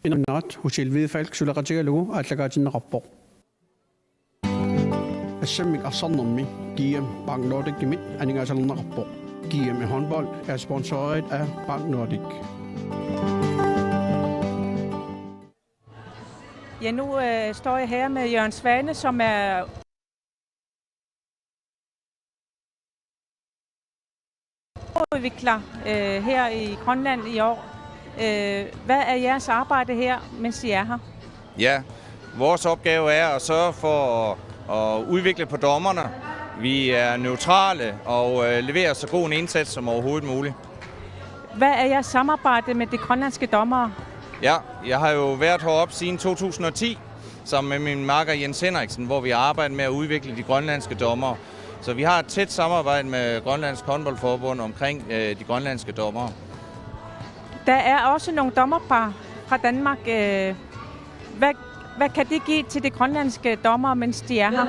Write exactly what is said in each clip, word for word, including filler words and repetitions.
Inunnerat Hotel Hvidefalk suleqatigalugu aallakaatinneqarpoq. Assammik arsarnermi G M Bank Nordicimit aningaasalerneqarpoq. G M i håndbold er sponsoreret af Bank Nordic. Ja, nu øh, står jeg her med Jørgen Svane, som er udvikler øh, her i Grønland i år. Øh, hvad er jeres arbejde her, mens I er her? Ja, vores opgave er at sørge for at, at udvikle på dommerne. Vi er neutrale og øh, leverer så god en indsats som overhovedet muligt. Hvad er jeres samarbejde med de grønlandske dommere? Ja, jeg har jo været heroppe siden to tusind og ti, sammen med min makker Jens Henriksen, hvor vi har arbejdet med at udvikle de grønlandske dommere. Så vi har et tæt samarbejde med Grønlandsk Håndboldforbund omkring øh, de grønlandske dommere. Der er også nogle dommerpar fra Danmark. Øh, hvad, hvad kan de give til de grønlandske dommere, mens de er her?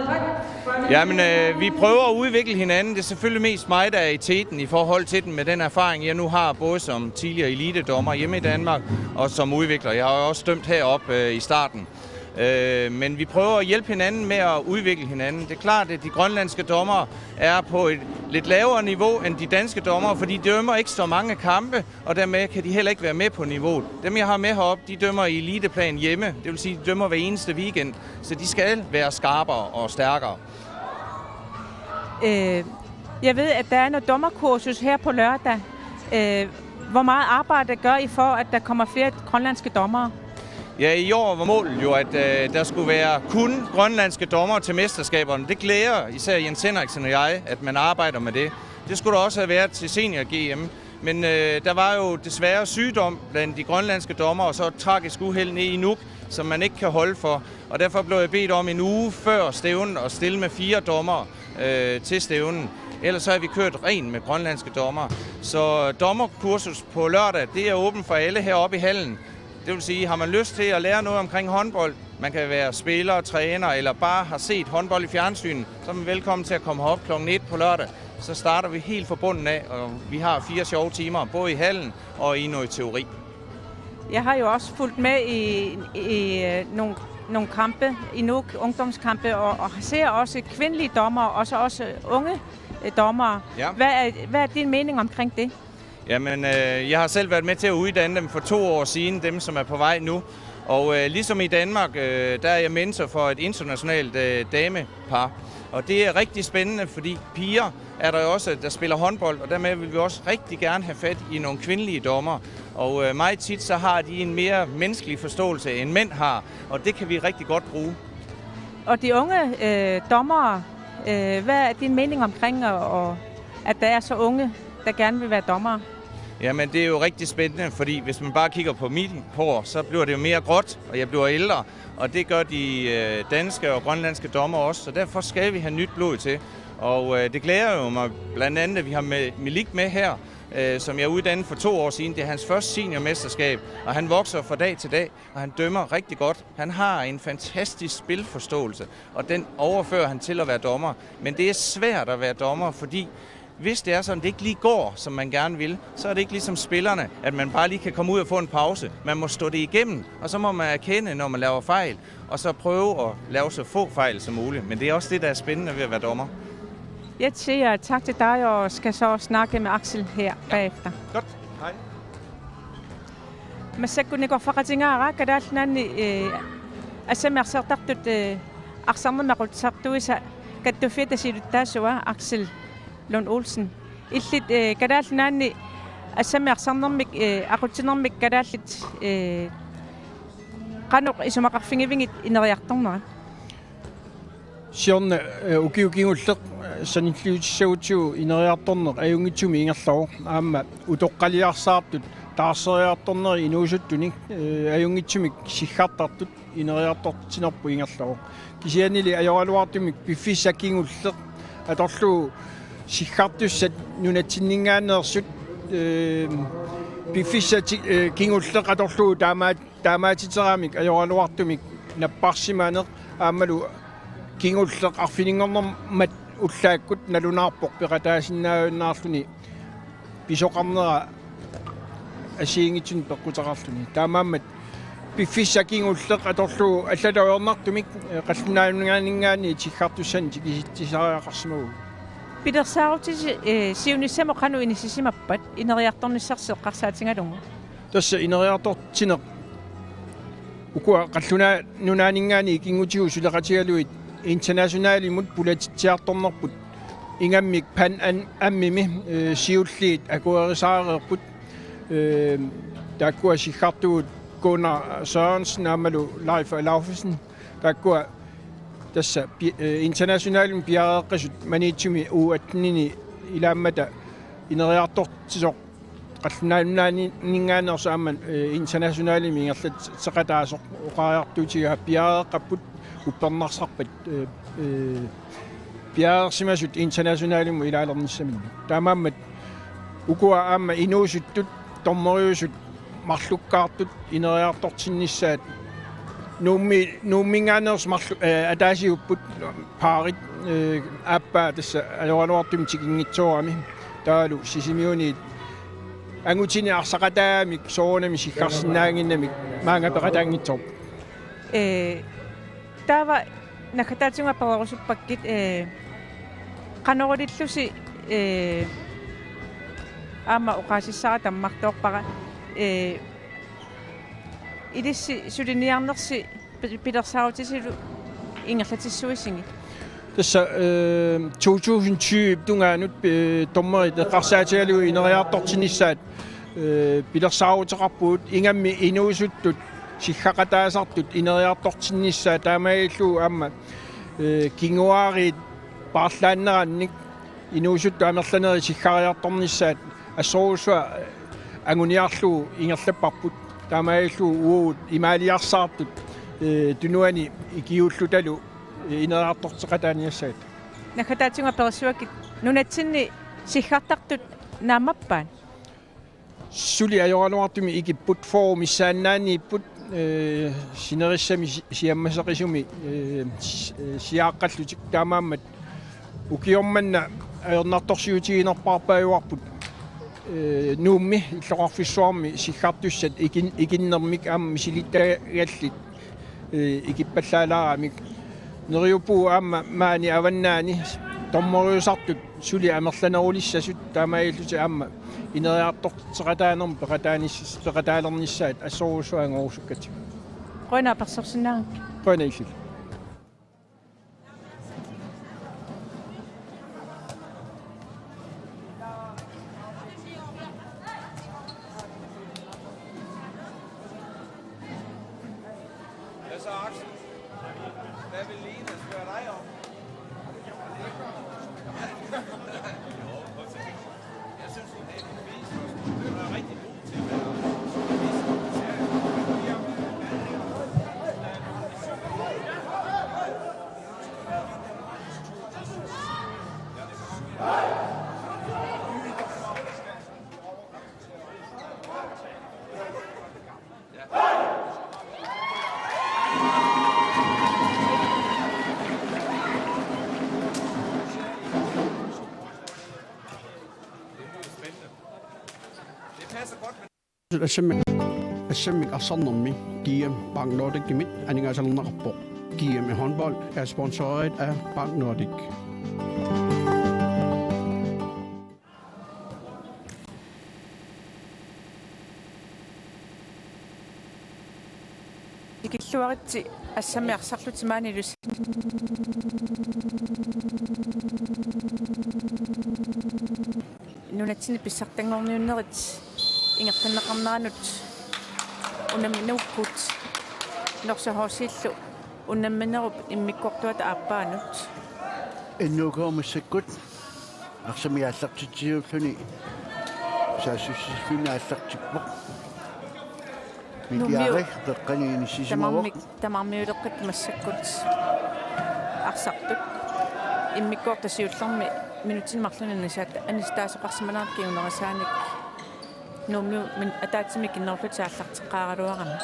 Jamen, øh, vi prøver at udvikle hinanden. Det er selvfølgelig mest mig, der er i teten i forhold til den, med den erfaring, jeg nu har, både som tidligere elitedommer hjemme i Danmark og som udvikler. Jeg har jo også dømt heroppe øh, i starten. Øh, men vi prøver at hjælpe hinanden med at udvikle hinanden. Det er klart, at de grønlandske dommere er på et lidt lavere niveau end de danske dommere, fordi de dømmer ikke så mange kampe, og dermed kan de heller ikke være med på niveauet. Dem, jeg har med heroppe, de dømmer i eliteplan hjemme. Det vil sige, de dømmer hver eneste weekend, så de skal være skarpere og stærkere. Øh, jeg ved, at der er noget dommerkursus her på lørdag. Øh, hvor meget arbejde gør I for, at der kommer flere grønlandske dommere? Ja, i år var målet jo, at øh, der skulle være kun grønlandske dommere til mesterskaberne. Det glæder især Jens Henriksen og jeg, at man arbejder med det. Det skulle der også have været til senior-G M. Men øh, der var jo desværre sygdom blandt de grønlandske dommere, og så et tragisk uheld nede i Nuuk, som man ikke kan holde for. Og derfor blev jeg bedt om en uge før stævnen at stille med fire dommere øh, til stævnen. Ellers så har vi kørt rent med grønlandske dommere. Så dommerkursus på lørdag, det er åbent for alle heroppe i hallen. Det vil sige, har man lyst til at lære noget omkring håndbold, man kan være spiller, træner eller bare har set håndbold i fjernsynet, så er man velkommen til at komme herop klokken et på lørdag. Så starter vi helt fra bunden af, og vi har fire sjove timer, både i hallen og i noget teori. Jeg har jo også fulgt med i, i øh, nogle, nogle kampe, i Nuuk ungdomskampe, og, og ser også kvindelige dommere, og så også unge øh, dommere. Ja. Hvad, er, hvad er din mening omkring det? Jamen, øh, jeg har selv været med til at uddanne dem for to år siden, dem som er på vej nu. Og øh, ligesom i Danmark, øh, der er jeg mentor for et internationalt øh, damepar. Og det er rigtig spændende, fordi piger er der jo også, der spiller håndbold, og dermed vil vi også rigtig gerne have fat i nogle kvindelige dommer. Og øh, meget tit så har de en mere menneskelig forståelse, end mænd har, og det kan vi rigtig godt bruge. Og de unge øh, dommere, øh, hvad er din mening omkring, og, og at der er så unge, der gerne vil være dommere? Jamen, det er jo rigtig spændende, fordi hvis man bare kigger på mit hår, så bliver det jo mere gråt, og jeg bliver ældre. Og det gør de øh, danske og grønlandske dommer også, så derfor skal vi have nyt blod til. Og øh, det glæder jo mig blandt andet, at vi har med, Milik med her, øh, som jeg uddannede for to år siden. Det er hans første seniormesterskab, og han vokser fra dag til dag, og han dømmer rigtig godt. Han har en fantastisk spilforståelse, og den overfører han til at være dommer. Men det er svært at være dommer, fordi hvis det er sådan, det ikke lige går, som man gerne vil, så er det ikke ligesom spillerne, at man bare lige kan komme ud og få en pause. Man må stå det igennem, og så må man erkende, når man laver fejl, og så prøve at lave så få fejl som muligt. Men det er også det, der er spændende ved at være dommer. Jeg siger tak til dig, og skal så snakke med Axel her bagefter. Godt. Hej. Massakkut nikorfaqatigaara Kalaallit Nunaanni øh, assammik arsartartut øh, arsarnermut aqutsisartuisa kattuffiata siulittaasua Axel Lund Olsen. Illit øh, Kalaallit Nunaanni assammik arsarnermik øh, aqutsinermik kalaallit øh, qanoq isumaqarfigivigit ineriartornerat? Siorna øh, ukiut kingulleq øh, sanilliutissagutsigu ineriartorneq ajunngitsumik ingerlavoq, aamma utoqqaliarsaartut taarseriartornerit inuusuttunik øh, ajunngitsumik siggartartut ineriartortitsinerput ingerlavoq. Kisiannili ajoraluartumik piffissaq kingulleq atorlugu siggartussat nunatsinninngaanneersut øh, piffissaq ti- øh, kingulleq atorlugu taamaat- taamaatiteraamik ajoraluartumik napparsimaneq aammalu kingulleq arfininngornermat ullaakkut nalunaarpoq peqataasinnaajunnaarluni pisoqarnera assigiinngitsunik peqquteqarluni. Taamaammat Piffissaq kingulleq atorlugu allatut ajornartumik, eh, qallunaanungaaninngaanniit siggartussanik tikisitsisariaqarsimavugut. Pilersaarutisi, eh, siunissamut qanoq inissisimappat ineriartornissarsi eqqarsaatigalugu? Tassa ineriartortitsineq ukua qallunaanungaaninngaanniit ikinngutigut suleqatigalugit internationalimut pulatitsiartornerput ingammik Pan Am-, Amimi, eh, siulliit akuerisaareerput, eh, taakkua siggartugut Gunnar Sørensen aammalu Leif Alaufesen. Taakkua tassa pi-, eh, internationalimut piareeqqasut Maniitsumi U attenini ilaammata ineriartortitsisoq qallunaanungaaninngaanneersoq aamma, eh, internationalimi ingerlatseqataasoq oqariartuutigaa piareeqqapput uppernarsarpat, eh, eh, piareersimasut internationalimut ilaalernissaminnik. Taamaammat ukua aamma inuusuttut, dommeriusut, marlukkaartut ineriartortinnissaat Nuummi-, Nuumminngaanneersut marlu-, eh, ataasiupput paarit, eh, aappaa tassa ajoraluartumik tikinngitsoorami. Taavalu Sisimiuniit angutini arsaqataamik soorunami siggarsinnaannginnamik maanga peqataanngitsoorpoq. Eh, taava naggataatigut apererusuppakkit, eh, qanoq ilillusi, eh, aamma oqaasissara tammartoorpara, eh, ilissi suliniarnersi pi-, pilersaarutisilu ingerlatissuisigit? Tassa, eh, to tusind tyve tungaanut, eh, dommerit eqqarsaatigalugit ineriartortinnissaat, eh, pilersaaruteqarpugut ingammik inuusuttut siggaqataasartut ineriartortinnissaat taamaalillugu aamma, eh, kinguaariit paarlaannerannik inuusuttut amerlanerit siggariartornissaat assorujussuaq anguniarlugu ingerlapparput. Taamaalillugu uagut imaaliarsaartut, eh, tunuani ikiuullutalu, eh, ineriartorteqataaniassagat. Naggataatigut aperissuakkit nunatsinni siggartartut naammappat? Suli ajoraluartumik ikipput, fyrre missaannaaniipput, eh, sinerissami si-, siammaseqisumi, eh, s-, eh, siaaqqallutik taamaammat ukioq manna ajornartorsiutiginerpaarpaajuarput, eh, Nuummi illoqarfissuarmi siggartussat ikin-, ikinnermik aamma misilittagallit, eh, ikippallaalaaramik. Neriuppugut aamma maani avannaani dommeriusartut suli amerlanerulissasut taamaalillutik aamma ineriartorteqataanermut peqataanis-, peqataalernissaat assorujussuaq angorusukkatsigu. Qujanaq apersorsinnaagakkit. Qujanaq illillu. Assammik, assammik arsarnermi G M Bank Nordicimit aningaasalerneqarpoq. G M i håndbold er sponsoreret af Bank Nordic. Tikilluaritsi assammik arsarlutit maani ilusi. Nunatsinni pissartanngorniunnerit ingerlanneqarneranut unamminerukkit Norsaq HC-llu unamminerup immikkoortuata aappaanut. N O K massakkut arsamik aallartitsisuulluni saassussilluni aallartippoq. Nuummiut Mikiari peqqani inissisimavoq. Tamarmik, tamarmiuleqqit massakkut arsartut. Immikkoortut siullermik minutsini marlunni anisat-, anisitaasoqarsimanerat kingunerisaanik. Nuummiut min-, ataatsimik kinnerullutik aallarteqqaaraluarami.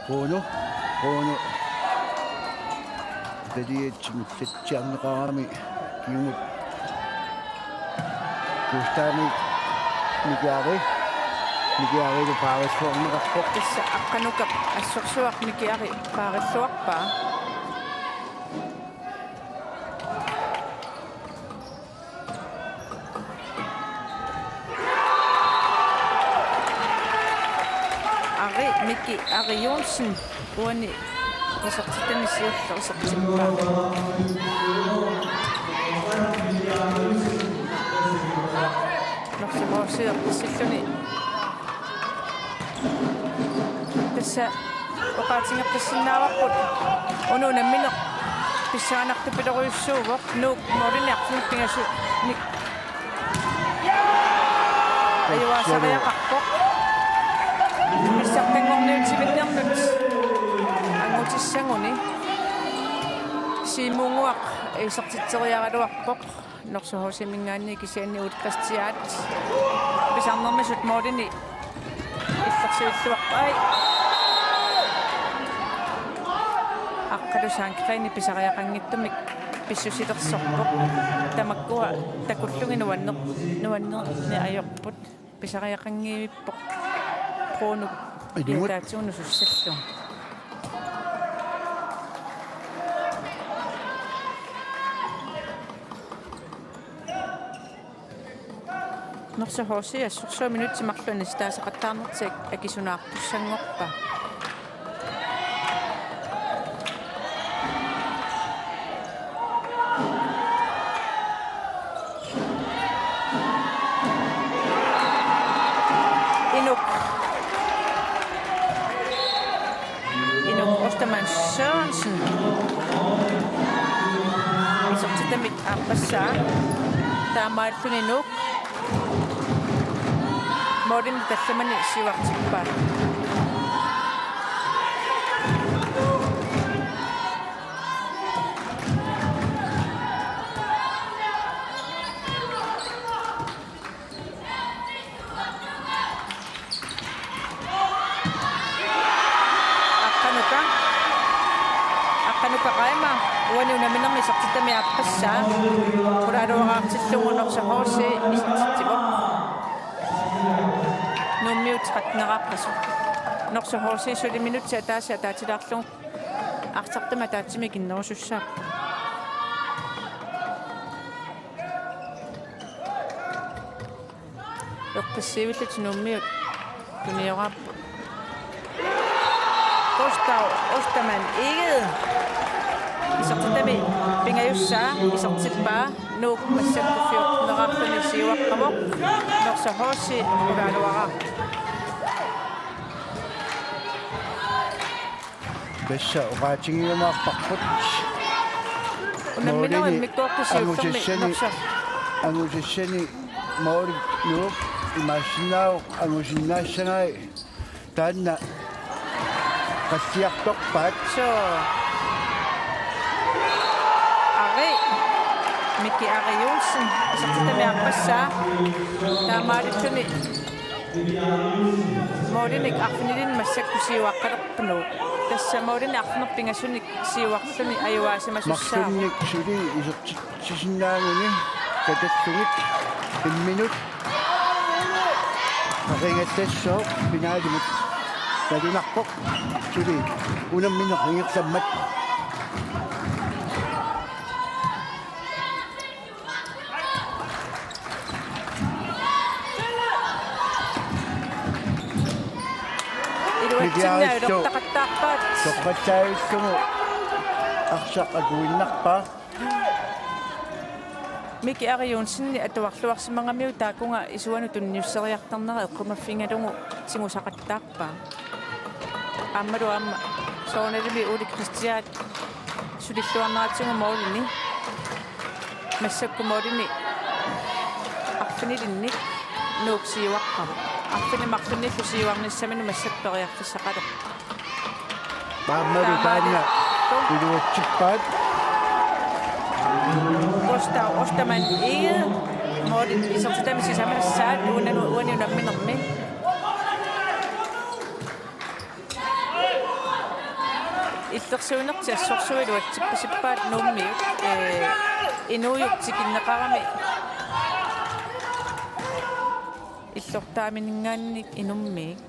Kuno, Kuno. Taliatsimut tatsiarneqarami kingumut. Kustami Mikiari. Miki Arilu paarilluarneqarpoq. Tassa Aqqanukap assorsuaq Miki Ari paarilluarpaa. Ari, Miki Ari Johnsen, uani isertitami siulleq isertippaa. Norsaq H C eqqissilluni. Tassa oqaatigeqqissinnaavarput. Unammineq pissanganartupilorujussuuvoq. Nuuk målini arfineq-pingasunik ajugaasariaqarpoq. Pissaqqanngorniutivinnernut angutissaguni Siimunnguaq isertitseriaraluarpoq. Norsaq H C-minngaanniit kisianni Ole Kristian pisarnermisut målini illersuilluarpaa. Aqqalu Sandgreni pisariaqanngitsumik pissusilersorpoq. Tamakkua takullugit nuanner-, nuannerneq ajorput. Pisariaqanngivippoq Bruno Ilumut. Piataatsigunut sussallugu. Norsaq H C assorsuaq minutsit marluk anissitaasaqattaarnertik akisunaartussanngorpaa. Inuk. Inuk Ostermann Sørensen. Isertitami aappassaa. Taamaalluni Nuuk målini tallimanik siuartippaa. Aqqanuka. Aqqanuka Reimer. Uani unamminermi isertitami aappassaa. Qulaaluaraartillugu Norsaq H C isertitsivoq. Nuummiut tretten-eraaqqasoq. Norsaq H C suli minutsit ataaseq ataatilaarlugu arsartumi ataatsimut ikinnerusussaapput. Eqqissivillutik Nuummiut tunioraapput. Gustav Ostermann Egede. Isertitami pingajussaa isertippaa. Nuuk massakkut fjorten-erarluni siuaqqavoq. Norsaq H C qulaaluaraarpoq. Tassa oqaatigiumaarparput. Unamminerup målini immikkoortup siullermi angusassani, Norsaq. Angusassani måli Nuuk imaassinnaavoq angusinnaassagai taanna qassiartorpaat. Soo. Ari. Miki Ari Johnsen. Isertitami aappassaa. Taamaalilluni målinik arfinilinnik massakkut siuaqqalerpunga. Tassa målinik arfineq-pingasunik siuarluni ajugaasimasussaavoq. Marlunnik suli isertitsisinnaaguni katallugit imminut. Qaqigassassaaq finaalimut. Talunarpoq suli unammineq ingerlammat. Iluatsinnaat Mikiarissu. Ulertaqattaarpaat. Toqqassaavissugu arsaq akuinnarpaa. Miki Ari Johnsen atuarluarsimagamiuk taakkununnga isuanut tunniusseriartarnera eqqumaffigalugu tigusaqattaarpaa. Aammalu aamma soorunalimi Ole Kristian sulilluarneratigut målini. Massakkut målini arfinilinnik Nuuk siuaqqavoq. Arfineq-marlunnillu siuarnissaminut massakkut periarfissaqalerpoq. Aammalu taanna iluatsippaat. Gustav Ostermann Egede målit isertitami sisamassaat uunanu uani unamminermi. Illersuinertik assorsuaq iluatsippasippaat Nuummiut, ee, inuujup tikinneqarami. Sortaamininngaanniit inummiit.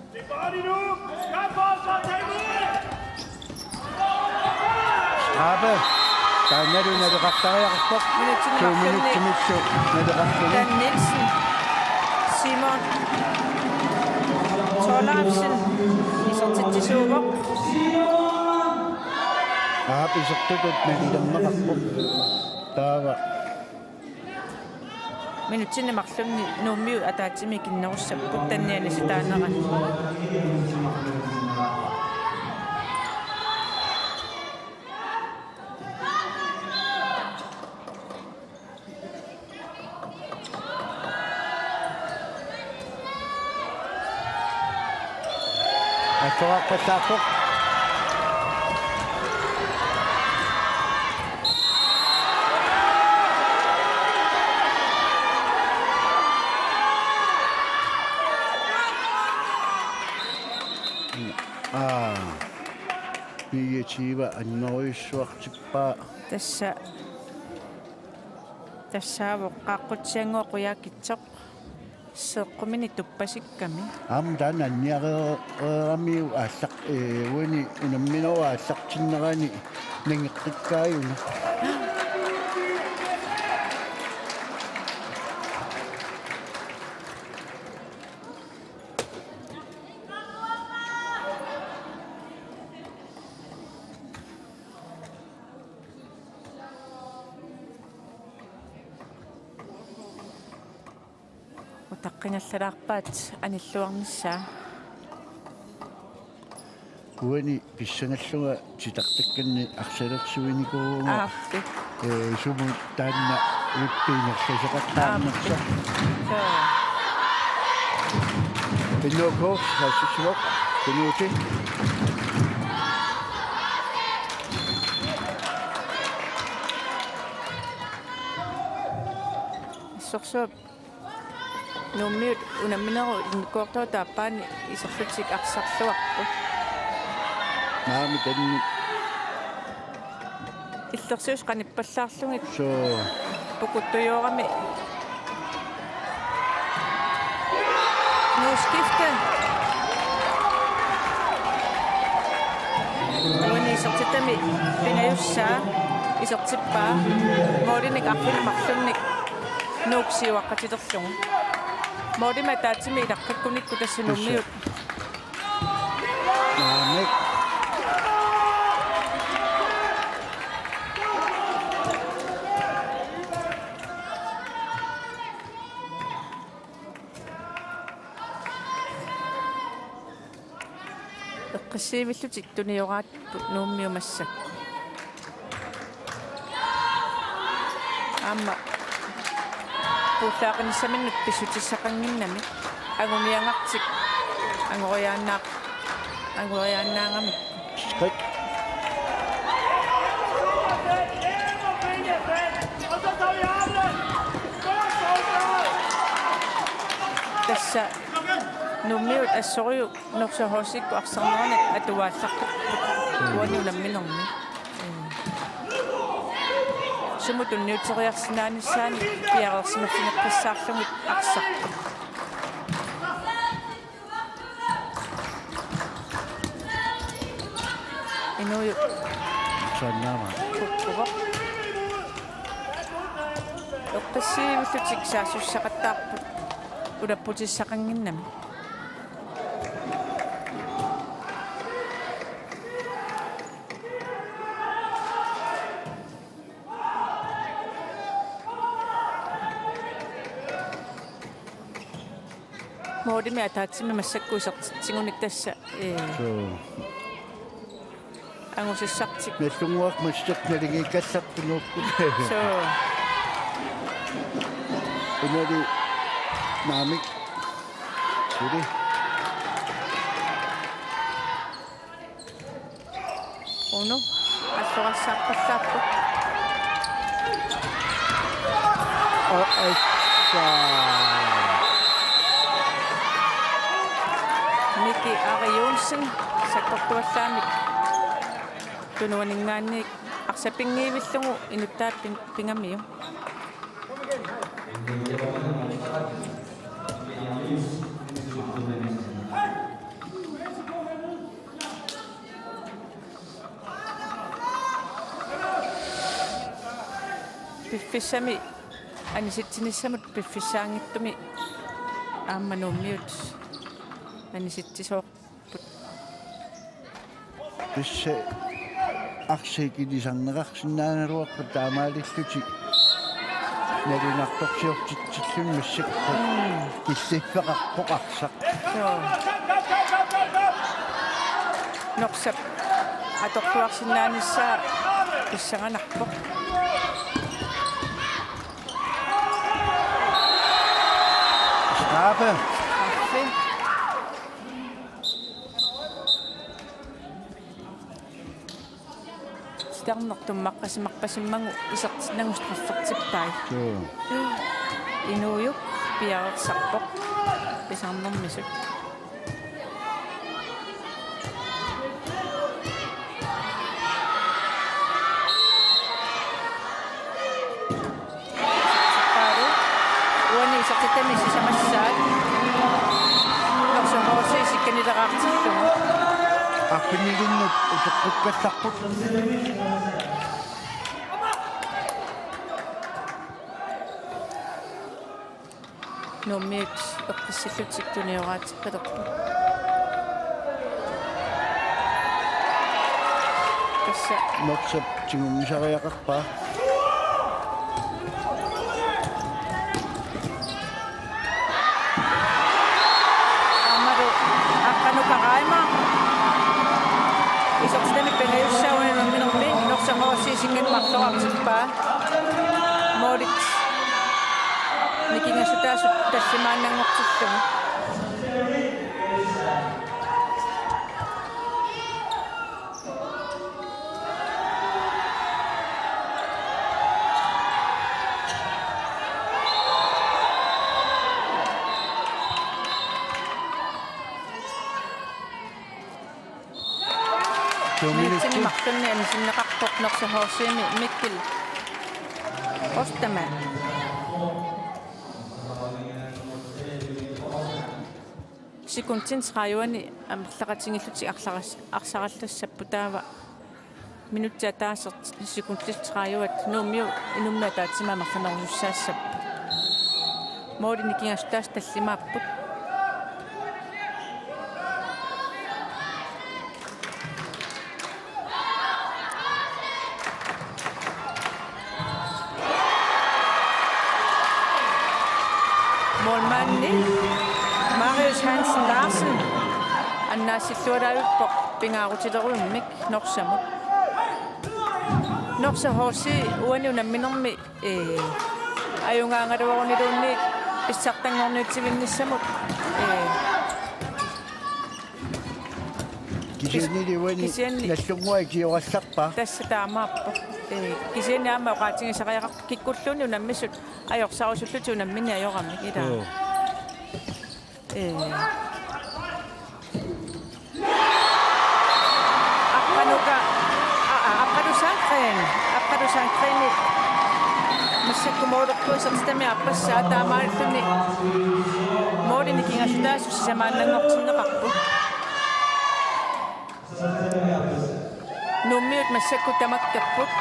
Straffe. Taannalu naleqartariaqarpoq. Minutsini marlunni. Minutsinissu naleqarluni. Dan Nielsen. Simon Thorleifsen. Isertitsisuuvoq. Aap, isertutut nalilerneqarpoq. Taava. Minutsini marlunni Nuummiut ataatsimi ikinnerussapput tanniani sitaaneran. Attuarpallaarpoq. Aa. Niogtyve annerujussuartippaa. Tassa, tassaavoq Qaaqqutsiannguaq Qujaukitsoq seeqquminik tuppasikkami. Aamma taanna anniareeramiuk aallaq, ee, uani unamminerup aallartinnerani nangeqqikkaajuna. Utaqqingallalaarpaat anilluarnissaa. Uani pissangallunga titartakkanni arsalersuinikuuvunga. Aappi. Ee, sumut taanna vippi ingerlaseqattaarnersoq. Aappi. Soo. Pinnookooq, saassussivoq, Pinuuti. Assorsuaq Nuummiut unamminerup immikkoortuata aappaani iserlutik arsarluarput. Naamik, taanna. Illersuussat qanippallaarlugit. Soo. Pukuttujoorami. Nuuk skifte. Uani isertitami pingajussaa isertippaa. Målinik arfineq-marlunnik Nuuk siuaqqatilerlugu. Målimik ataatsimi ilaqqikkunikku tassa Nuummiut. Naamik. Eqqissivillutik tunioraat Nuummiut massakkut. Aamma puullaaqinissaminut pissutissaqannginnami anguniagartik angoriaannaaq-, angoriaannaagamik. Skrik. Tassa Nuummiut assorujuk Norsaq HC-kkut arsarnerannik atuaallaqqippoq uani unamminermi. Sumut tunniuteriarsinnaanissaannik piareersimaffigeqqissaarlugit arsarput. Inuujup. Sannaama. Kukkuvoq. Eqqissivillutik saassussaqattaarput ulapputissaqannginnami. Målimik ataatsimi massakkut isertitsigunik tassa, ee, Soo. Angusassartik. Nallunnguaq massakkut naligiikkallarput Nuukkut. Soo. Unali naamik. Suli. Uno, assorassaarpallaarpoq. Aa, assa. Miki Ari Johnsen, sakkortuallaamik tunuaninngaanniit arsaq pinngivillugu inuttaap pin-, pingamiuk. Piffissami anisitsinissamut piffissaanngitsumi aamma Nuummiut anisitsisoorput. Tassa arsaq ilisarneqarsinnaagaluarpat taamaalillutik nalunartorsiortitsilluni massakkut killiffeqarpoq arsaq. Joo. Norsap atorluarsinnaanissaa pissanganarpoq. Straffe. Straffe. Titarneq tummaqqasimarpasimmagu isertinnagu straffertippai. Joo. Inuujuk piareersarpoq pisarnermisut. Uani isertitami sisamassaat. Norsaq H C isikkanileraartillugu. Arfinilinnut uteqqikkallarput. Nuummiut eqqissillutik tunioraateqqilerput. Tassa. Norsap tigummisariaqarpaa. Aammalu Aqqanuka Reimer. Isertitami pingajussaa unamminermi Norsaq H C isikkanut marloraartippaa. Målit nikingassutaasut tallimaannanngortillugu. Minutsit marlunni anisinneqarpoq Norsaq H C-mi Mikkel Ostermann. Sekundit tredive-ni amerlaqatigiillutik arlaras-, arsarallassapput, taava minutsit ataaseq sekundit tredive-t Nuummiut inummit ataatsimik amerlanerusussaassapput. Målit nikingassutaasut tallimaapput. Målmandi Marius Hansen Larsen annaassillualaavippoq pingaarutilerujummik Norsamut. Norsaq H C uani unamminermi, ee, ajugaagaluaruniluunniit pissartanngorniutivinnissamut, ee, Kisiannili uani kisianni nallunnguaq ikiorallarpaa. Tassa taamaappoq. Ee, kisianni aamma oqaatigisariaqarpoq kikkulluunniit unammisut ajorsarusullutik unammineq ajoramik ilaa. Joo. Ee. Aqqanuka, a, a, Aqqalu Sandgreen. Aqqalu Sandgreen massakkut målerput isertitami aappassaa taamaalilluni målit nikingassutaasut sisamaannanngortinneqarput. Nuummiut massakkut tamakkerput,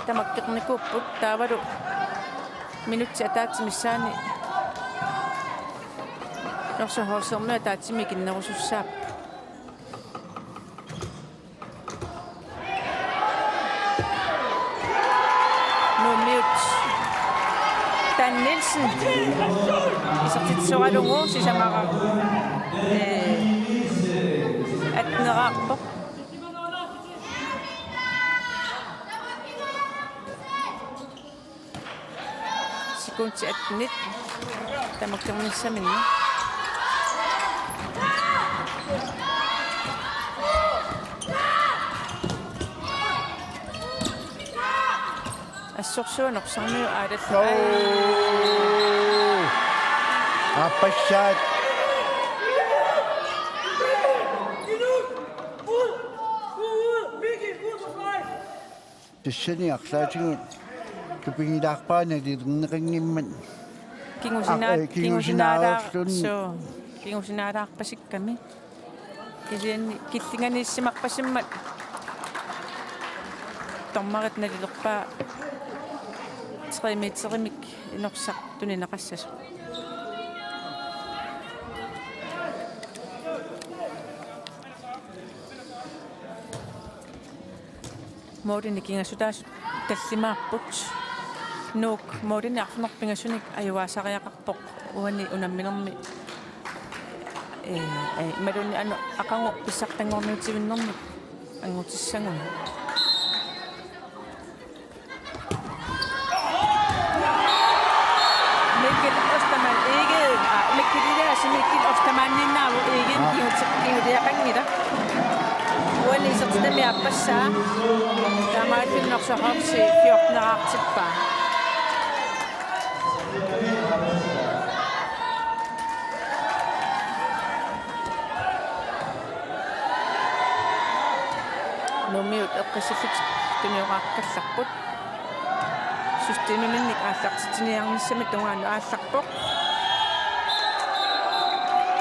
tamakkernikkuupput, taavalu minutsit ataatsip missaani Norsaq H C-miut ataatsimik ikinnerusussaapput. Nuummiut Dan Nielsen isertitsisoralugu sisamara, ee, atteneraarpoq. Sekundit attenit tamakkernissaminni. Assorsuaq Norsarmiut aallallu. Joo. Aappassaat. Tassani arlaatigut tupigilaarpara nalilerneqanngimmat. Kingusina-, Aa, ee, kingusinaalaar-, kingusinaarluni. Suu, kingusinaalaarpasikkami. Kisianni killinganiissimarpasimmat dommerit nalilerpaa. Tre meterimik Norsaq tunineqassasoq. Målinik kingassutaasut tallimaarput. Nuuk målinik arfineq-pingasunik ajugaasariaqarpoq uani unamminermi. Ee, ee, imaluunniit anu aqagu pissartanngorniutivinnermik angutissagunarpoq. Mikkel Ostermann Egede, aa, Mikkel Elias, Mikkel Ostermann Egede, Egede, Aa. Kiuti-, kiutiaqanngilaq. Uani isertitami aappassaa. Taamaalilluni Norsaq Horse fjorteneraartippaa. Nuummiut eqqissillutik tunioraaqqallarput. Systemiminnik aallartitsiniarnissamik tungaanut aallarpoq.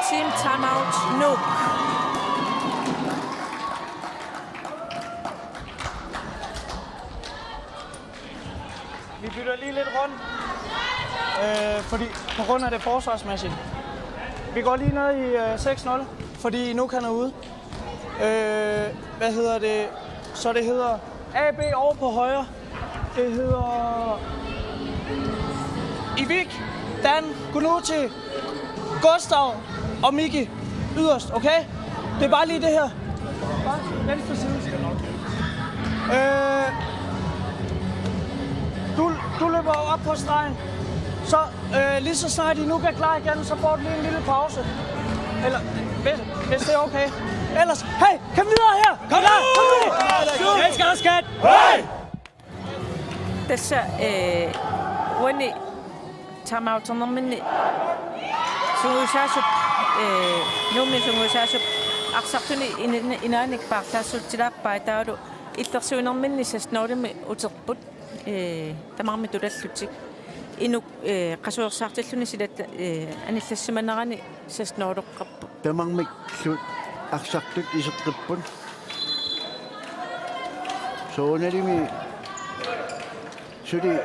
Team timeout, Nuuk. Vi bytter lige lidt rundt, øh, fordi på grund af det forsvarsmæssige. Vi går lige ned i øh, seks nul, fordi Nuuk han er ude. Øh, hvad hedder det? Så det hedder A B over på højre. Det hedder Ivik, Dan, Gunuti, Gustav og Miki yderst, okay? Det er bare lige det her. Bare venstre side. Øh, du, du løber op på stregen. Så øh, lige så snart I nu er klar igen, så får du lige en lille pause. Eller, hvis, hvis det er okay. Ellers, hey, kom videre her! Kom her! Kom nu! Svenskere, skat! Hey! Tassa, ee, uani timeouternerminni sungiusaasup, ee, Nuummi sungiusaasup arsartuni ina-, inaanik paarlaassuutsilaappaa taavalu illersuinerminni seks nul-imi uterput, ee, tamarmik tulallutik. Inuk, ee, qasuersaartilluni silatta, ee, anillassimanerani seks nul-eqqapput. Tamarmik su-, arsartut iseqqipput. Soorunalimi suli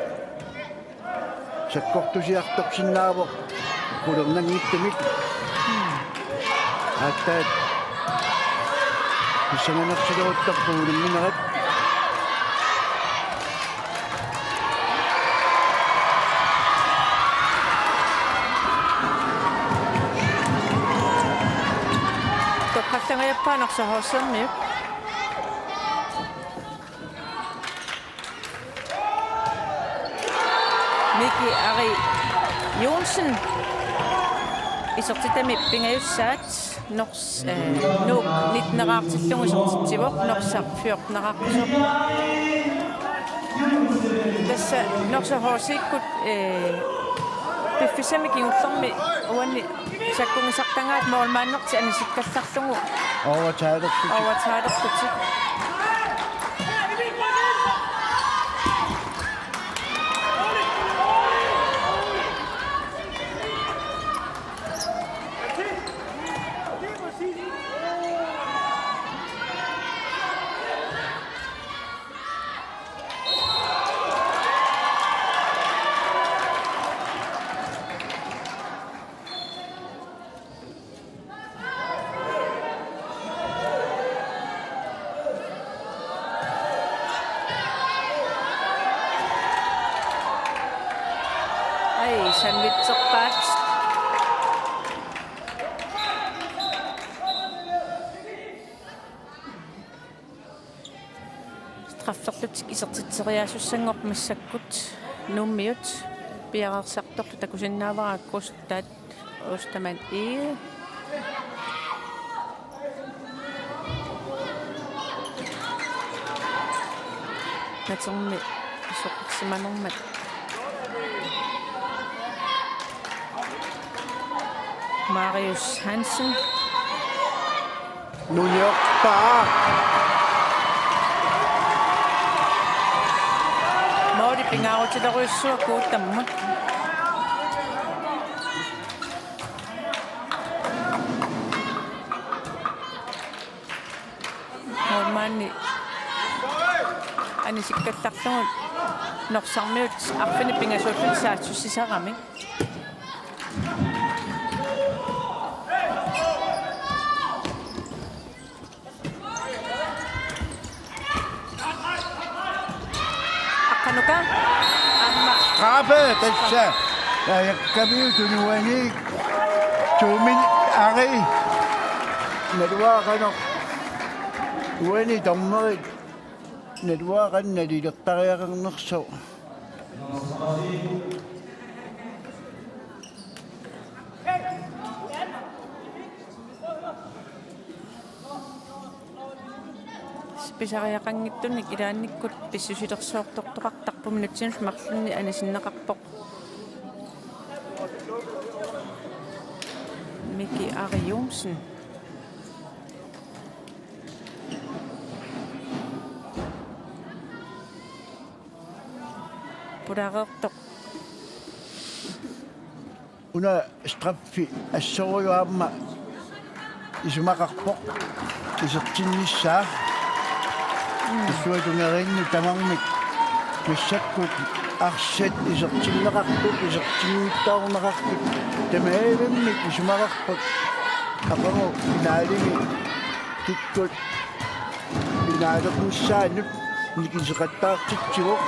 sakkortusiartorsinnaavoq qularnanngitsumik. Aatsaat pissanganarsileruttorput unamminerat. Toqqarlangajappaat Norsaq Horse-miut. Miki Ari Johnsen. Isertitami pingajussaat Nors-, eh, Nuuk nitteneraartillugu isertitsivoq, Norsaq fjorteneraaqqusoq. Tassa Norsaq Horse-ikkut, eh, piffissami kingullermi uani sakkugisartagaat målmandertik anisikkallarlugu. Overtalerlutik. Overtalerlutik. Ai, sandwicherpaat. Strafferlutik isertitseriaasussanngorput massakkut Nuummiut, piareersartorlu takusinnaavara Gustav Ostermann Egede. Natermi isertitsimanermat. Marius Hansen. Nuniorpaa. Måli pingaarutilerujussuaq kuuttammut. Målmandi anisikkallarlugu Norsarmiut arfineq-pingasuullutik saassussisaramik. Aqqanuka. Aamma. Straffe, tassa. Tajakkamiutut uani. Tumin ari. Naluara qanoq. Uani dommerit. Naluara qanoq nalilertariaqarnersoq. Pisariaqanngitsunik ilaannikkut pissusilersoortortoqartarpoq, minutsinut marlunni anisinneqarpoq Miki Ari Johnsen. Pulareertoq. Una straffi assorujuk aamma isumaqarpoq isertinnissaa. Illuatungeriinni tamarmik massakkut arsat isertinneqartut, isertinngitsoorneqartut tamaavimmik isumaqarput. Aqagu finaalimi kikkut finaaleqqusaannut nikinneqattaartitsivoq.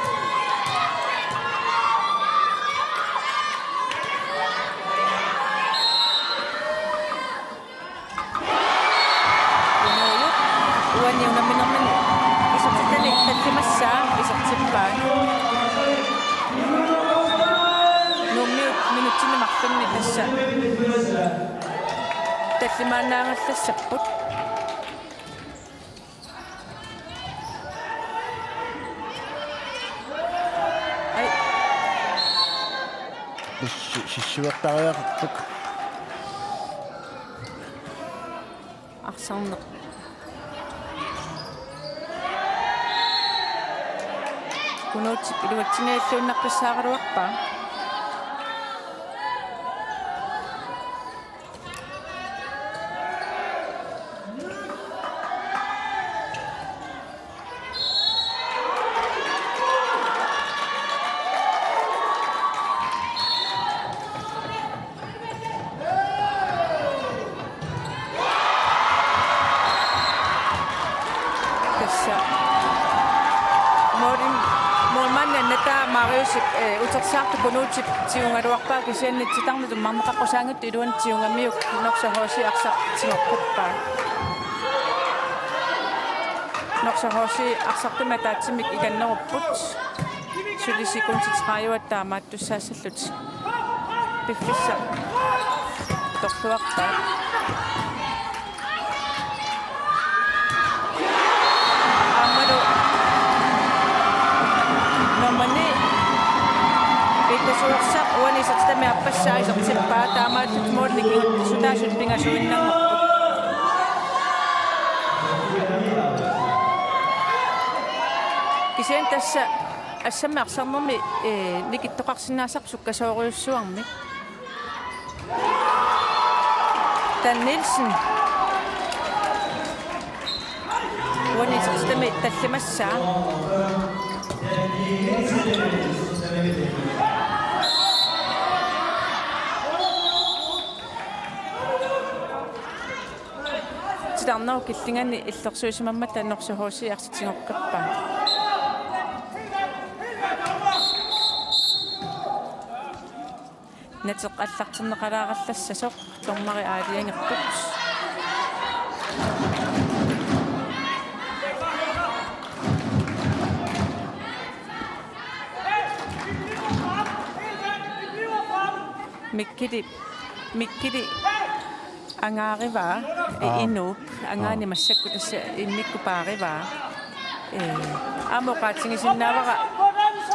Uani unamminermini isertitani tallimassaa isertippaat. Nuummiut minutsini marlunni tassa tallimaannaagallassapput. Ai. Sissuertariaqarput. Arsarneq. Kunuutsip iluatsinngilluinnartussaagaluarpaa. Tassa. Morin, morimannannataa Mariusip, eh, utersaartup Kunuutsip tigugaluarpaa kisianni titarneq tummarneqaqqusaanngitsoq iluani tigugamiuk Norsaq H C arsaq tigorpaa. Norsaq H C arsartumik ataatsimik ikannerupput. Suli sekundit tredive taamaattussaassallutik. Piffissaq torluarpaat. Aammalu nummer ni, Peter Suersaq, uani isertitami aappassaa isertippaa, taamaattumik målinik sutaasut pingasuinnanngorput. Kisianni tassa assammik arsarnermi, eh, nikittoqarsinnaasarpoq sukkasoorujussuarmik. Dan Nielsen. Uani isertitami tallimassaa. Titarnerup killingani illersuisimammata Norsaq H C arsaq tigoqqippaat. Nateq aallartinneqalaarallassasoq, dommeri aalajangerput. Mikkili, Mikkili angaarivaa, eh, Aa. Inuup angaani Aa. massakkut tassa immikkut paarivaa. Eh, aamma oqaatigisinnaavara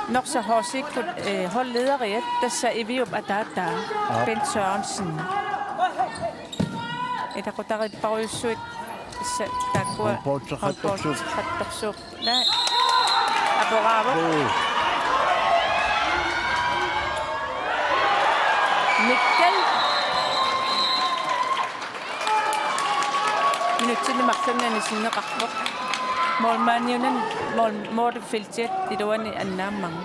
Norsaq H C-kkut, eh, holdlederiat tassa Iviup ataataa, Aa. Bent Sørensen. Ilaqutariipparujussuit tassa taakkua Holborg Qaqortoq. Holborg Qaqortoq. Naa. Aporaavoq. Joo. Mikkel. Minutsinni marlunni anisinneqarpoq. Målmandiunani mål-, målfeltiat iluani annaammagu.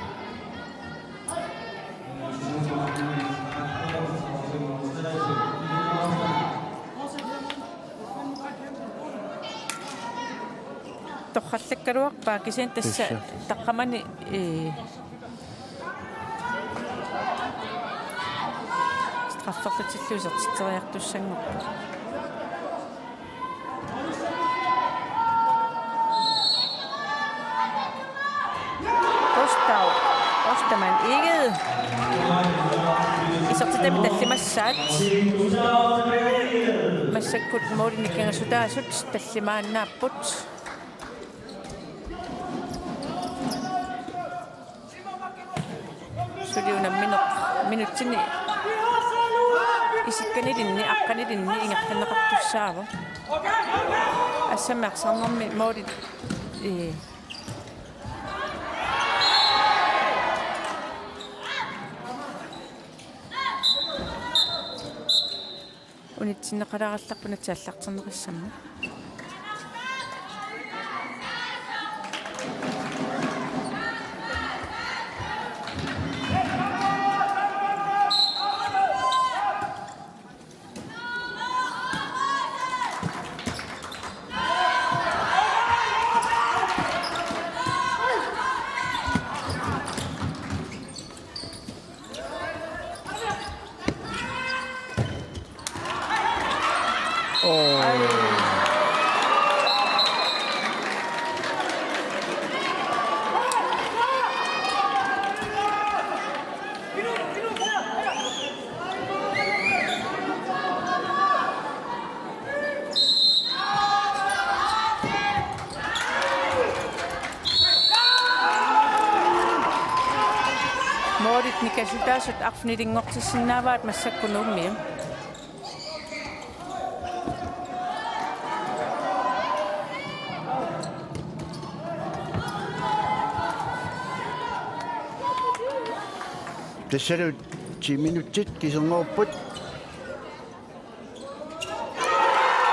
Torrallakkaluarpaa kisianni tassa. Tassa. Taqqamani, ee, strafferlutillu isertitseriartussanngorpoq. Gustav Ostermann Egede. Isertitami tallimassaat. Massakkut målini kingasutaasut tallimaannaapput. Suli unammineq minutsini isikkanilinni, aqqanilinni ingerlanneqartussaavoq. Assammik arsarnermi målit, ee, unitsinneqalaarallarput nunatsinni aallartinneqassammat. Målit nikasutaasut arfinilinngortissinnaavaat massakkut Nuummiut. Tassalu ti minutsit kisinngorput.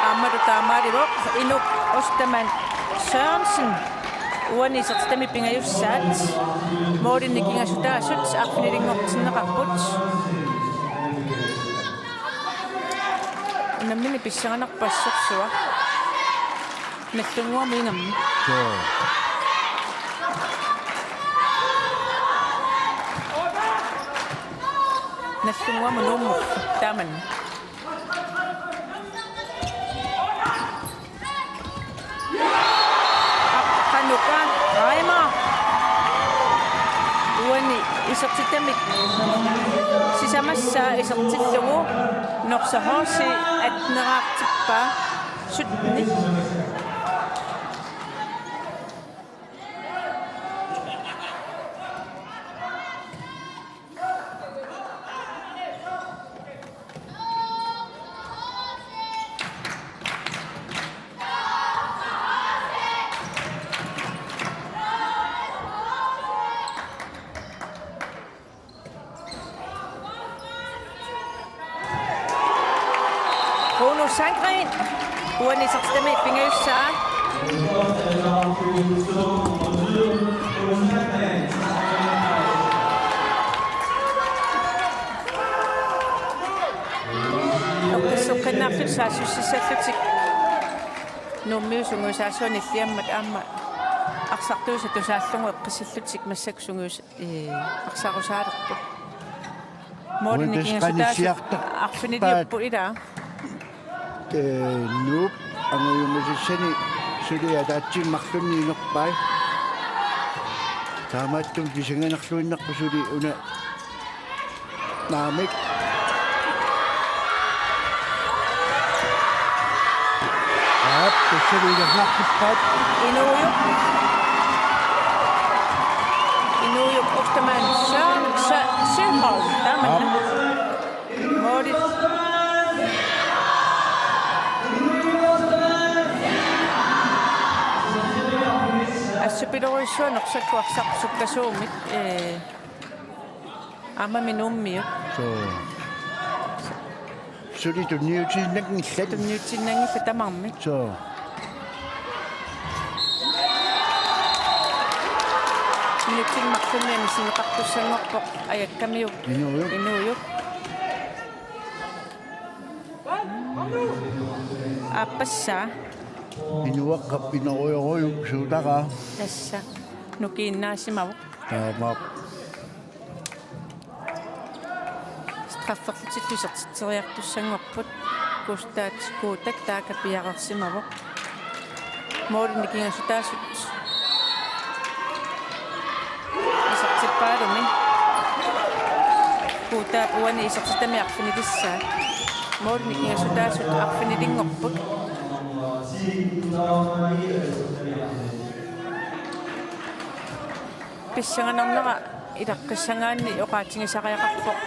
Aammalu taamaalivoq Inuk Ostermann Sørensen. Uani isertitami pingajussaat. Målini kingasutaasut arfinilinngortinneqarput. Unammineq pissanganarpoq assersuaq. Nallunnguamut ingammik. Joo. Nallunnguamut Nuummut taamanna. Qanuka Reimer. Uani isertitamik sisamassaa isertillugu Norsaq H C atteneraartippaa sytten. Bruno Sandgreen, uani isertitami pingajussaa. Eqqissoqqinnaarlutik saassussissallutik. Nuummiut sungiusaassuanilli aamma arsartuisa tusaallugu eqqissillutik massakkut sungius- Ee, arsarusaalerput. Målini uani kingasutaasut qanissiartarpaat. Arfiniliupput ilaa. Ee, Nuup angujumissaani suli ataatsiinnarluni inerpai. Taamaattumik pissanganarluinnarpoq suli una. Naamik. Aap, tassalu ilanngaaqqippaat. Inuujuk. Inuujuk Ostermann Søren Sø-, Søholm. Taamanna. Aap. Målit. Assut pilorujussuaq Norsaq arsaq sukkasuumik, ee, aammami Nuummiut. Suu. Suli tunniutiinnanngillat. Tunniutiinnanngillat tamarmik. Suu. Minutsini marlunni anisinneqartussanngorpoq Ajakkamiuk. Inuujuk. Inuujuk. Aappassaa. Inuaqqap inerujorujuk suutaraa. Tassa nukiinnaasimavoq. Taamaappoq. Strafferlutillu isertitseriartussanngorput. Kuutaat, Kuutak taaka piareersimavoq. Målini kingassutaasut isertippaalumi. Kuutaap uani isertitami arfinilissaat. Målini kingassutaasut arfinilinngorput. Pissanganarnera ilaqqissagaanni oqaatigisariaqarpoq.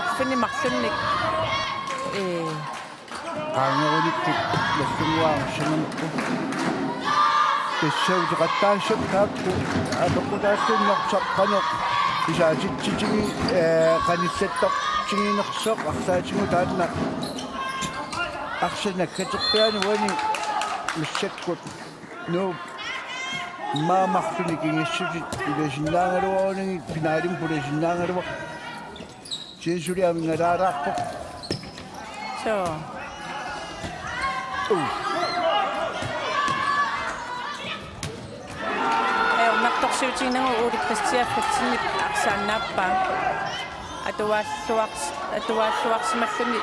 Arfineq-marlunnik, ee, qaangerunikkut Nagdlunguaarussanganerput. Tassa uteqattaassappat taakku apeqqutaalluni Norsaq qanoq isaatitsitigi, ee, qanillattortiginersoq arlaatigut taanna arsaq naggaterpiaani uani massakkut. Nuup immaqa marlunnik ingassutit ilasinnaagaluarunagit finalimi pulasinnaagaluarput. Kisianni suli aminngaalaarpoq. Suu. Uh. Ajornartorsiutiginagu Ole Kristian Fritzenip arsaannaappaa. Atuaalluars-, atuaalluarsimalluni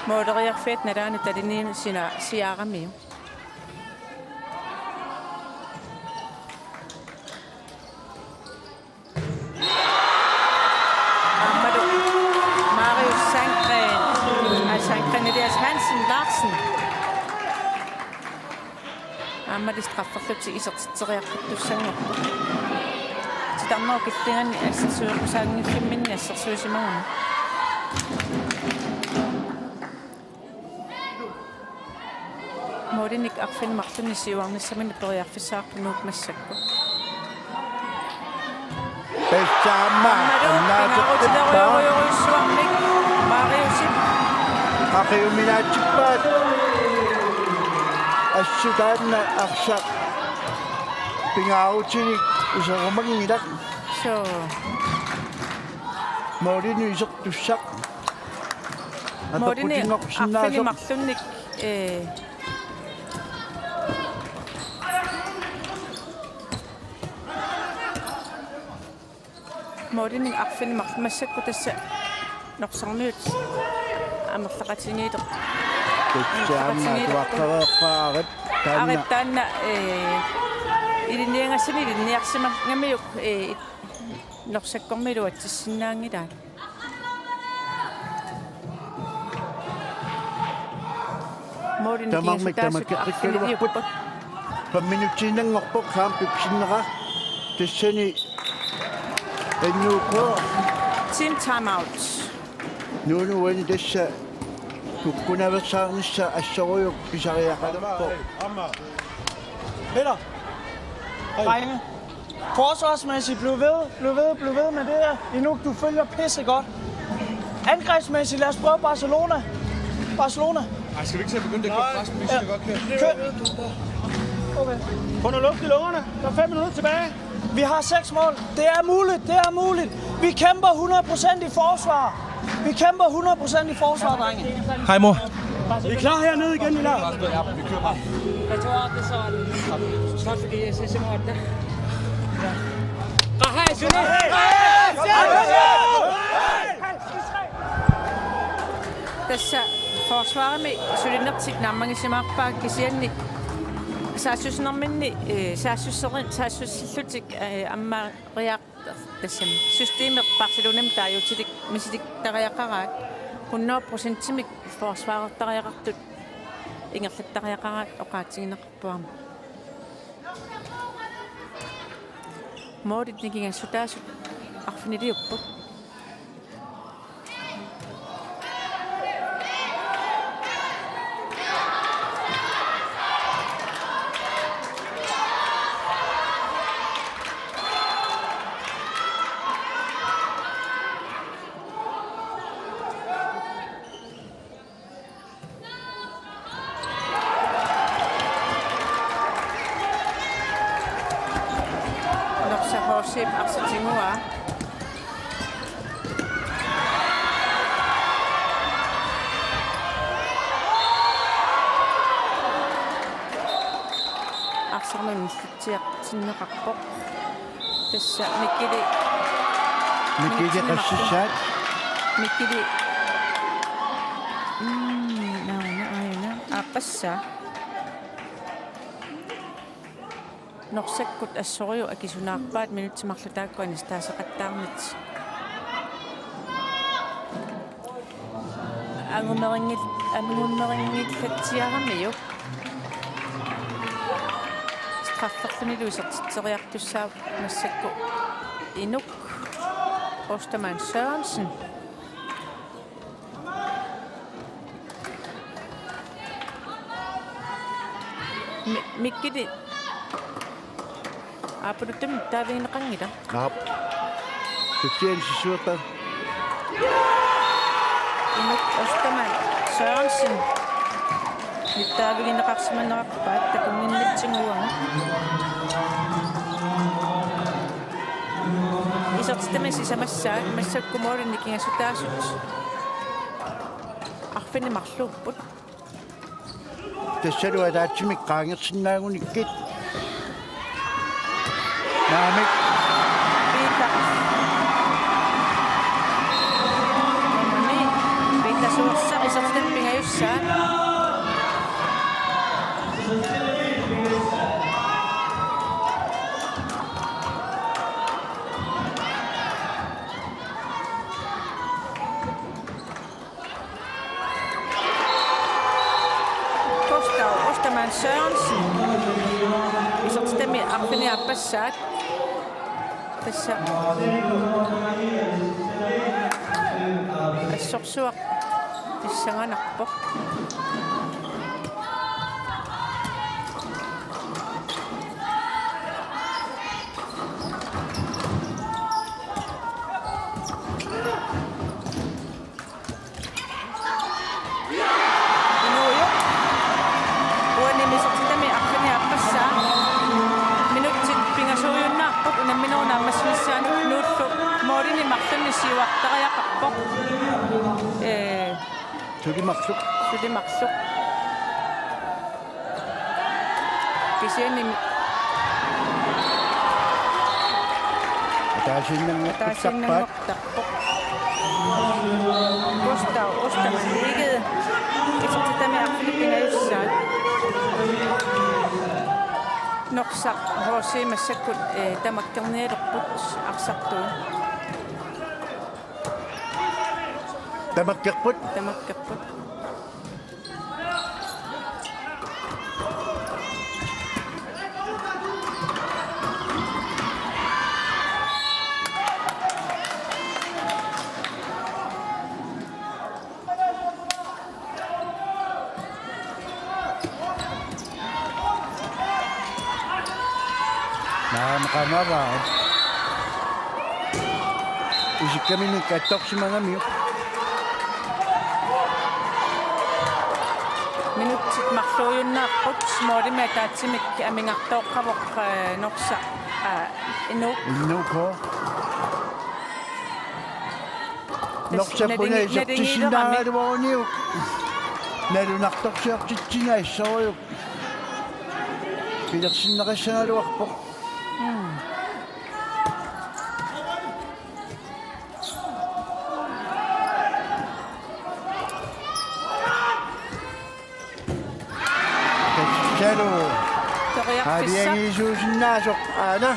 måleriarfiata nalaani taliniini sina siaaramiuk. Aammalu Marius Sandgren, aa, Sandgren Elias Hansen Larsen. Aammali strafferlutik isertitseriartussanngorput. Titarnerup killinganni assersueqqusaanngiffimmini assersuisimagunik. Målinik arfineq-marlunnik siuarnissaminnik periarfissaqarpoq Nuuk massakkut. Tassa aamma. Aammalu annaasaqqippaa. Pingaarutilerujorujussuarmik Mariusip. Qaqiuminaatsippaat. Assut taanna arsaq pingaarutilik iserumanngilaq. Suu. Målinut isertussaq. Målini apeqqutinngorsinnaasoq. Arfineq-marlunnik, ee, målini arfineq-marlunnik massakkut tassa Norsarmiut amerlaqatigiileq. Tassa aamma amerlaqatigiilerput. Atuaqqareerpaa Arip taanna. Arip taanna, ee, ilinniagassani ilinniarsimagamiuk, ee, Norsakkormiut iluatsissinnaanngilaat. Målini tamarmik kingassutaasut tamakkeqqikkaluarput. Arfiniliupput. Fem minutsiinnanngorpoq kampip sinnera. Tassani N U K. Team timeout. Nuunu uani tassa kukkunaveersaarnissaq assorujuk pisariaqalerpoq. Peter. Hej. Drenge. Forsvarsmæssigt, bliv ved, bliv ved, bliv ved med det her. Inuk, du følger pisse godt. Angrebsmæssigt, lad os prøve Barcelona. Barcelona. Ej, skal vi ikke til at begynde at kæmpe pres? Vi skal godt kæmpe. Kør. Okay. Få noget luft i lungerne. Der er fem minutter tilbage. Vi har seks mål. Det er muligt, det er muligt. Vi kæmper hundrede procent i forsvar. Vi kæmper hundrede procent i forsvar, drenge. Hej, mor. Vi er klar hernede igen, I lader. Jeg tror, det er sådan. Godt, fordi jeg ser simpelthen godt der. Hej, Søren. Tassa forsvarimi sulinertik naammagisimaarpaat kisianni saassussinerminni, ee, saassusserin-, saassussillutik, ee, ammariar-, tassami systemi Barcelonami taaguutilik misilittariaqaraat, hundrede procentimik forsvarertariaqartut ingerlattariaqaraat oqaatigineqarpoq aamma. Målini kingassutaasut arfiniliupput. Norsaq H C-p arsaq tiguaa. Sarnun sitsiartinneqarpoq. Tassa Mikili. Mikili qassissaat. Mikili. Mm, nauna aajuna. Aaqqassaa. Norsakkut assorujussuaq akisunaarpaat minutsit marluk taakku anistaaseqattaarnit. Angumerinngil-, angumerinngilaatsiaramiuk. Strafferlunilu isertitseriartussaavoq massakkut Inuk Ostermann Sørensen. Mi-, Mikili. Aappaluttumi taavigineqanngilaq. Aap. Sussian sissuerpa. Inuk Ostermann Sørensen. Nittaavigineqarsimanerarpaat takunnginnatsigu uanga. Isertitami sisamassaat massakkut målini kingassutaasut. Arfineq-marluupput. Tassalu ataatsimik qaangersinnaagunikkit. Naamik. Peter. Nummer ni. Peter Suersaq isertitami pingajussaat. Gustav Ostermann Sørensen. Isertitami arfineq-aappassaat. Tassa. Assorsuaq pissanganarpoq. Inuujuq. Uani isertitami arfineq-aappassaa. Minutsit pingasuujunnaarput unamminerup naammassinissaanut Nuullu målini marlunni siuartariaqarpoq. Ee. Suli marluk. Suli marluk. Kisianni ataasiinnanngortarpoq. Ataasiinnanngortarpoq. Gustav Ostermann Egede. Isertitami arfineq-pingajussaat. Norsaq H C massakkut, eh, tamakkernialerput arsartuut. Tamakkerput. Tamakkerput. Naamik, qamavaa. Isikkamini kattorsimagamiuk. Minutsit marluujunnaarput, målimi ataatsimik amigartooqqavoq, eh, Norsaq, eh, Inuk. Inuk. Norsap una isertissinnaagaluaruniuk. Nalunartorsiortitsineq assorujuk. Pilersinneqassagaluarpoq. Mm. Tassalu. Toriarfissaq. Aaviangiisuusinnaasoq aana.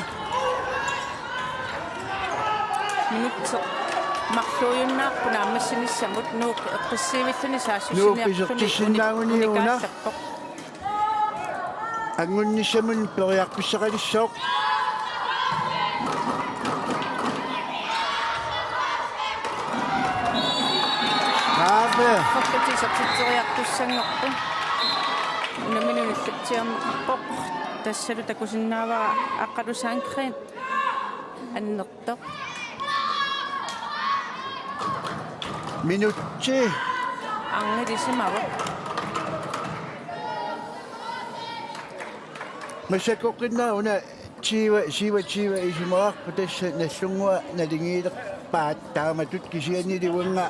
Minutsit marluujunnaarput naammassinissamut, Nuuk eqqissiivilluni saassussiniartuni. Nuuk isertissinnaaguniuk una. Unikaallarpoq. Angunnissamut periarfissaqalissooq. Aap. Fortut isertitseriartussanngorput. Unamminerup illatsiarneqarpoq. Tassalu takusinnaavara Aqqalu Sandgreen. Annertoq. Minutsi. Arnilisimavoq. Massakkorpiaq una tyve, syvogtyve isumaqarpoq, tassa Nagdlunguaq naligiilerpaat taamatut, kisiannili uannga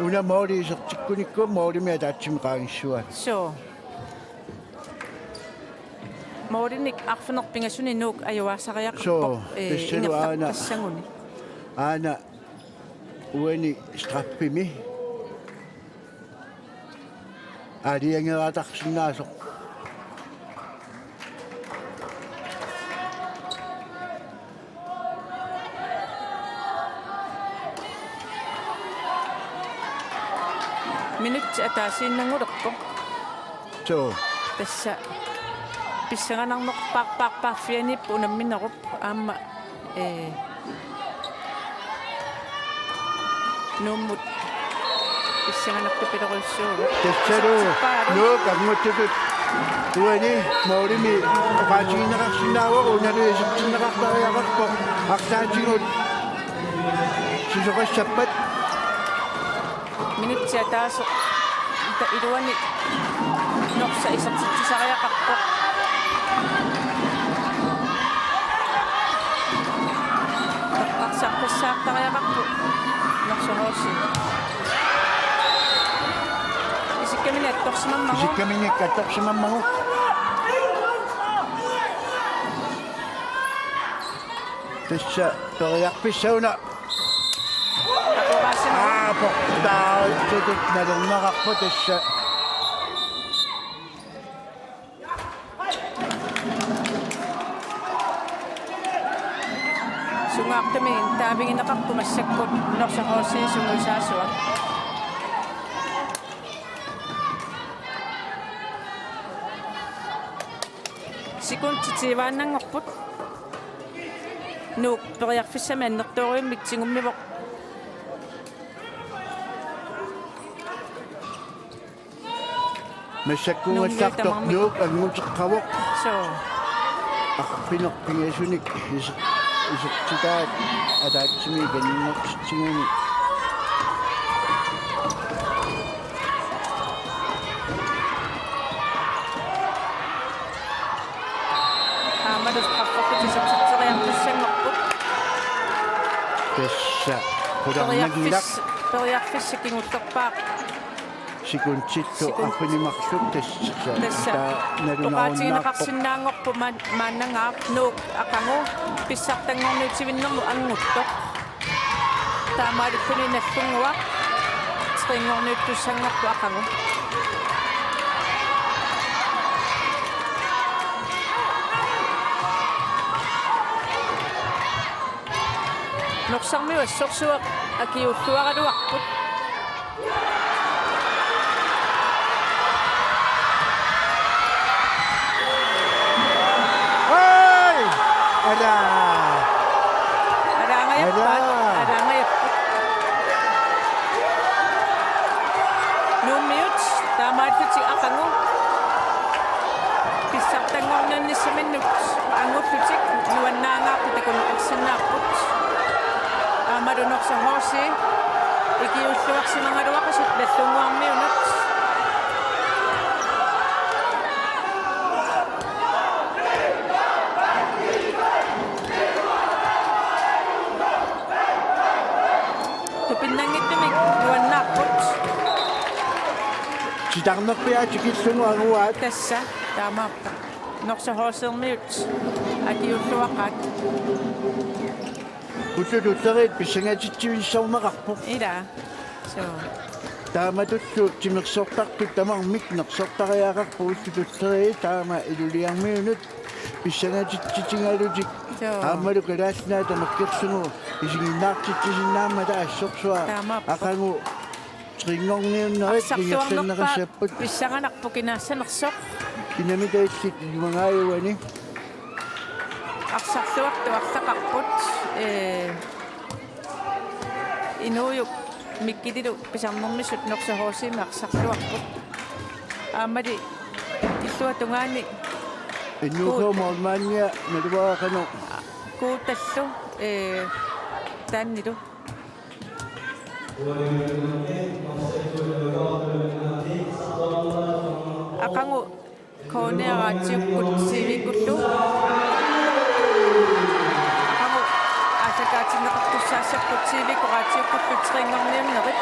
una måli isertikkunikku målimi ataatsimik qaangissuaat. Suu. Målinik arfineq-pingasuni Nuuk ajugaasariaqarpoq. Soo, ee, tassalu aana. Ingerlaqqissaguni. Aana uani straffimi aalajangeertarsinnaasoq. Minutsit ataasiinnanngulerpoq. Soo. Tassa pissanganarnerpaarpaarpaarfianiippoq unamminerup aamma, ee, Nuummut pissanganartupilorujussuuvoq. Tassalu Nuuk anguttutut uani målimi oqaatigineqarsinnaavoq, unalu isertinneqartariaqarpoq arlaatigut sisoqassappat. Minutsit ataaseq ita-, iluani Norsaq isertitsisariaqarpoq. Eqqarsarpassaartariaqarpoq Norsaq H C. Isikkaminik attorsimammagu. Isikkaminik attorsimammagu. Tassa periarfissaq una. Aporaasimavoq. Aa, portaarsutut nalorneqarpoq tassa. Sungaartumik taavigineqarpoq massakkut Norsaq H C sungiusaasuat. Sekundit tyveannanngorput. Nuuk periarfissamik annertoorujussuarmik tigummivoq. Massakkuugallartoq Nuummiut tamarmik. Nuuk anguteqqavoq. Soo. Arfineq-pingasunik iser-, isertitaat ataatsimiit ikannertitsiguni. Aammalu strafferput isertitseriartussanngorput. Tassa qularnanngilaq. Periarfis-, periarfissaq kingullerpaaq. Sekundillu sekund. Arfineq-marluk tassa. Tassa. Taava nalunarunnarpoq. Oqaatigineqarsinnaanngorpoq maan-, maannangaaq Nuuk aqagu pissartanngorniutivinnermut anguttoq. Taamaalilluni Nagdlunguaq treeqqorniuttussanngorpoq aqagu. Norsarmiut assorsuaq akiuulluaraluarput. Hej! Ala! Alaangajappaat. Ala! Alaangajappaat. Nuummiut taamaallutik aqagu pissartanngorniunnissaminnut angullutik nuannaangaarput takuneqarsinnaapput. Aammalu Norsaq H C ikiuulluarsimagaluaqisut Nagdlunguarmiunut. Tupinnanngitsumik nuannaarput. Titarnerpiaq tikillugu anguaat. Tassa, taamaappoq. Norsaq H C-miut akiuulluaqaat. Ullut tulleriit pissangatitsivissorneqarpoq. Ilaa. Soo. Taamatullu timersortartut tamarmik nersortariaqarput ullut tulleriit taama Iluliarmiunut pissangatitsitigalutik. Joo. Aammalu Kalaallit Nunaat tamakkerlugu isiginnaartitsisinnaammata assorsuaq. Taamaappoq. Aqagu treeqqorniunnerit. Arsarluarnerpaaq ingerlanneqassapput. Pissanganarpoq kinaassanersoq. Kinamita illit iluagaajuani. Arsarluartut arlaqarput, ee, Inuujuk Mikkililu pisarnermisut Norsaq H C-mi arsarluarput. Aammali illuatungaani N U K Ku-, målmandia naluara qanoq. Kuutallu, ee, taannilu. Aqagu K N R-iukkut T V-kkullu. Aqagu aallakaatinneqartussaassapput T V-kkut raatiukkullu treeqqorniunnerit,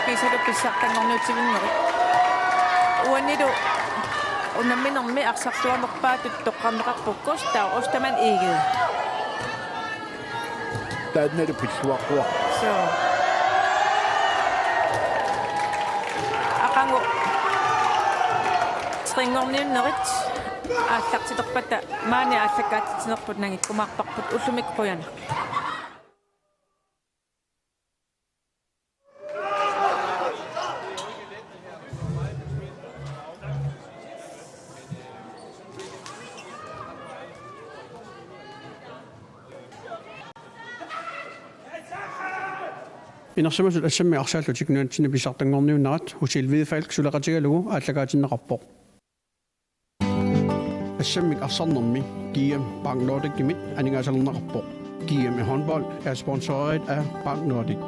kiisalu pissartanngorniutivinnerit. Uanilu Unamminermi arsartuarnerpaatut toqqarneqarpoq Gustav Ostermann Egede. Taannalu pilluaqquaq. Suu. Aqagu trinngorniunnerit aallartilerpata maani aallakaatitsinerput nangikkumaarparput, ullumi qujanaq. Inersimasut assammik arsaallutik nunatsinni pissartanngorniunnerat Hotel Hvidefalk suleqatigalugu aallakaatinneqarpoq. Assammik arsarnermi G M Bank Nordicimit aningaasalerneqarpoq. G M i håndbold er sponsoreret af Bank Nordic.